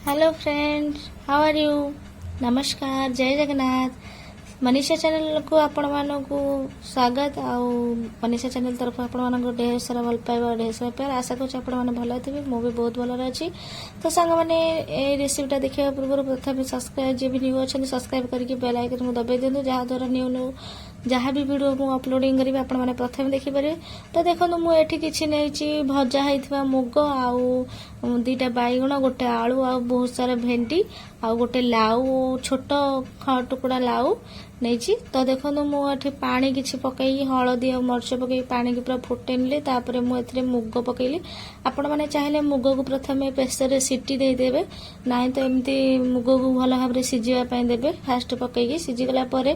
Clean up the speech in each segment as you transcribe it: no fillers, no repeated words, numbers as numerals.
Hello friends, how are you? ନମସ୍କାର, ଜୟ ଜଗନ୍ନାଥ। ମନୀଷା ଚ୍ୟାନେଲକୁ ଆପଣମାନଙ୍କୁ ସ୍ୱାଗତ ଆଉ ମନୀଷା ଚ୍ୟାନେଲ ତରଫରୁ ଆପଣମାନଙ୍କୁ ଢେର ସାରା ଭଲ ପାଇବା, ଢେର ସାରା ପ୍ୟାର। ଆଶା କରୁଛି ଆପଣମାନେ ଭଲ ଥିବେ। ମୁଁ ବି ବହୁତ ଭଲରେ ଅଛି। ତ ସାଙ୍ଗମାନେ, ଏଇ ରେସିପିଟା ଦେଖିବା ପୂର୍ବରୁ ପ୍ରଥମେ ସବସ୍କ୍ରାଇବ୍, ଯିଏ ବି ନ୍ୟୁ ଅଛନ୍ତି, ସବସ୍କ୍ରାଇବ୍ କରିକି ବେଲ୍ ଆଇକନ୍କୁ ଦବାଇ ଦିଅନ୍ତୁ, ଯାହାଦ୍ୱାରା ନ୍ୟୁ ନ୍ୟୁ ଯାହା ବି ଭିଡ଼ିଓ ମୁଁ ଅପଲୋଡ଼ିଂ କରିବି, ଆପଣମାନେ ପ୍ରଥମେ ଦେଖିପାରିବେ। ତ ଦେଖନ୍ତୁ, ମୁଁ ଏଠି କିଛି ନେଇଛି ଭଜା ହେଇଥିବା ମୁଗ ଆଉ ଦୁଇଟା ବାଇଗଣ, ଗୋଟେ ଆଳୁ ଆଉ ବହୁତ ସାରା ଭେଣ୍ଡି ଆଉ ଗୋଟେ ଲାଉ, ଛୋଟ ଟୁକୁଡ଼ା ଲାଉ ନେଇଛି। ତ ଦେଖନ୍ତୁ, ମୁଁ ଏଠି ପାଣି କିଛି ପକେଇକି, ହଳଦୀ ଆଉ ମରିଚ ପକେଇକି ପାଣିକି ପୁରା ଫୁଟେଇ ନେଲି। ତାପରେ ମୁଁ ଏଥିରେ ମୁଗ ପକେଇଲି। ଆପଣମାନେ ଚାହିଁଲେ ମୁଗକୁ ପ୍ରଥମେ ପ୍ରେସରରେ ସିଟି ଦେଇଦେବେ, ନାହିଁ ତ ଏମିତି ମୁଗକୁ ଭଲ ଭାବରେ ସିଝିବା ପାଇଁ ଦେବେ। ଫାଷ୍ଟ ପକେଇକି ସିଝିଗଲା ପରେ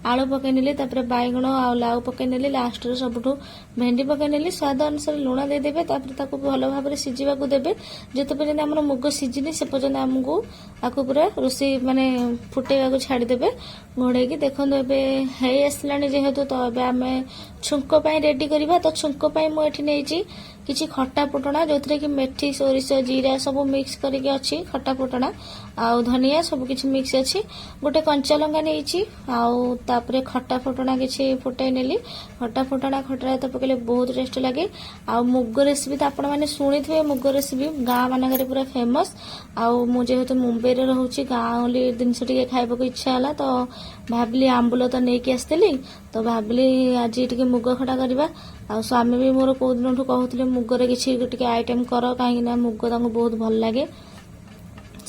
ଆଳୁ ପକେଇ ନେଲି, ତାପରେ ବାଇଗଣ ଆଉ ଲାଉ ପକେଇ ନେଲି, ଲାଷ୍ଟରେ ସବୁଠୁ ଭେଣ୍ଡି ପକେଇ ନେଲି। ସ୍ୱାଦ ଅନୁସାରେ ଲୁଣ ଦେଇଦେବେ। ତାପରେ ତାକୁ ଭଲ ଭାବରେ ସିଝିବାକୁ ଦେବେ। ଯେତେ ପର୍ଯ୍ୟନ୍ତ ଆମର ମୁଗ ସିଝିନି, ସେ ପର୍ଯ୍ୟନ୍ତ ଆମକୁ ତାକୁ ପୁରା ରୋଷେଇ ମାନେ ଫୁଟେଇବାକୁ ଛାଡ଼ିଦେବେ ଘୋଡ଼େଇକି। ଦେଖନ୍ତୁ, ଏବେ ହେଇ ଆସିଲାଣି ଯେହେତୁ, ତ ଏବେ ଆମେ ଛୁଙ୍କ ପାଇଁ ରେଡି କରିବା। ତ ଛୁଙ୍କ ପାଇଁ ମୁଁ ଏଠି ନେଇଛି କିଛି ଖଟା ଫୁଟଣା, ଯୋଉଥିରେ କି ମେଥି, ସୋରିଷ, ଜିରା ସବୁ ମିକ୍ସ କରିକି ଅଛି। ଖଟା ଫୁଟଣା ଆଉ ଧନିଆ ସବୁ କିଛି ମିକ୍ସ ଅଛି। ଗୋଟେ କଞ୍ଚା ଲଙ୍କା ନେଇଛି ଆଉ ତାପରେ ଖଟା ଫୁଟଣା କିଛି ଫୁଟାଇ ନେଲି। ଖଟା ଫୁଟଣା ଖଟାରେ ତ ପକେଇଲେ ବହୁତ ଟେଷ୍ଟ ଲାଗେ। ଆଉ ମୁଗ ରେସିପି ତ ଆପଣମାନେ ଶୁଣିଥିବେ। ମୁଗ ରେସିପି ଗାଁ ମାନଙ୍କରେ ପୁରା ଫେମସ୍। ଆଉ ମୁଁ ଯେହେତୁ ମୁମ୍ବାଇରେ ରହୁଛି, ଗାଉଁଲି ଜିନିଷ ଟିକେ ଖାଇବାକୁ ଇଚ୍ଛା ହେଲା। ତ ଭାବିଲି, ଆମ୍ବୁଲ ତ ନେଇକି ଆସିଥିଲି, ତ ଭାବିଲି ଆଜି ଟିକେ ମୁଗ ଖଟା କରିବା। ଆଉ ସ୍ୱାମୀ ବି ମୋର କୋଉ ଦିନଠୁ କହୁଥିଲେ, ମୁଗରେ କିଛି ଟିକେ ଆଇଟମ୍ କର, କାହିଁକି ନା ମୁଗ ତାଙ୍କୁ ବହୁତ ଭଲ ଲାଗେ।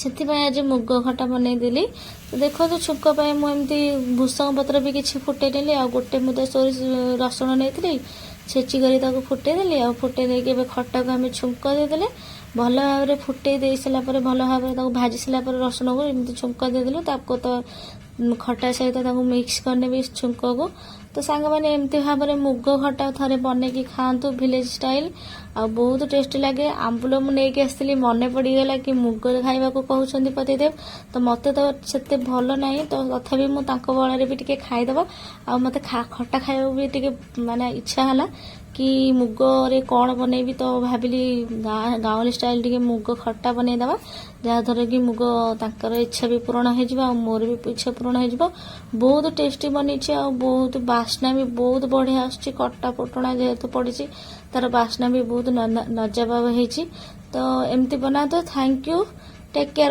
ସେଥିପାଇଁ ଆଜି ମୁଗ ଖଟା ବନେଇଦେଲି। ତ ଦେଖନ୍ତୁ, ଛୁଙ୍କ ପାଇଁ ମୁଁ ଏମିତି ଭୃସଙ୍ଗ ପତ୍ର ବି କିଛି ଫୁଟେଇ ନେଲି ଆଉ ଗୋଟେ ମୁଦା ସୋରିଷ ରସୁଣ ନେଇଥିଲି, ଛେଚି କରି ତାକୁ ଫୁଟେଇ ଦେଲି। ଆଉ ଫୁଟେଇ ଦେଇକି ଏବେ ଖଟାକୁ ଆମେ ଛୁଙ୍କ ଦେଇଦେଲେ। ଭଲ ଭାବରେ ଫୁଟେଇ ଦେଇ ସାରିଲା ପରେ, ଭଲ ଭାବରେ ତାକୁ ଭାଜି ସାରିଲା ପରେ ରସୁଣକୁ ଏମିତି ଛୁଙ୍କ ଦେଇଦେଲୁ। ତାକୁ ତ ଖଟା ସହିତ ତାକୁ ମିକ୍ସ କରିନେବି ଛୁଙ୍କକୁ। ତ ସାଙ୍ଗମାନେ, ଏମିତି ଭାବରେ ମୁଗ ଖଟା ଥରେ ବନେଇକି ଖାଆନ୍ତୁ ଭିଲେଜ ଷ୍ଟାଇଲ, ଆଉ ବହୁତ ଟେଷ୍ଟି ଲାଗେ। ଆମ୍ବୁଲ ମୁଁ ନେଇକି ଆସିଥିଲି, ମନେ ପଡ଼ିଗଲା କି ମୁଗ ଖାଇବାକୁ କହୁଛନ୍ତି ପତିଦେବ। ତ ମୋତେ ତ ସେତେ ଭଲ ନାହିଁ, ତ ତଥାପି ମୁଁ ତାଙ୍କ ବଳରେ ବି ଟିକେ ଖାଇଦେବା। ଆଉ ମୋତେ ଖଟା ଖାଇବାକୁ ବି ଟିକେ ମାନେ ଇଚ୍ଛା ହେଲା କି ମୁଗରେ କ'ଣ ବନେଇବି। ତ ଭାବିଲି ଗାଉଁଲି ଷ୍ଟାଇଲ ଟିକେ ମୁଗ ଖଟା ବନେଇଦେବା, ଯାହାଦ୍ୱାରା କି ମୁଗ ତାଙ୍କର ଇଚ୍ଛା ବି ପୂରଣ ହେଇଯିବ ଆଉ ମୋର ବି ଇଚ୍ଛା ପୂରଣ ହେଇଯିବ। ବହୁତ ଟେଷ୍ଟି ବନିଛି ଆଉ ବହୁତ ବାସ୍ନା ବି ବହୁତ ବଢ଼ିଆ ଆସୁଛି। ଖଟା ଫୁଟଣା ଯେହେତୁ ପଡ଼ିଛି, ତାର ବାସ୍ନା ବି ବହୁତ ନଜବାବ ହେଇଛି। ତ ଏମିତି ବନାନ୍ତୁ। Thank you, take care.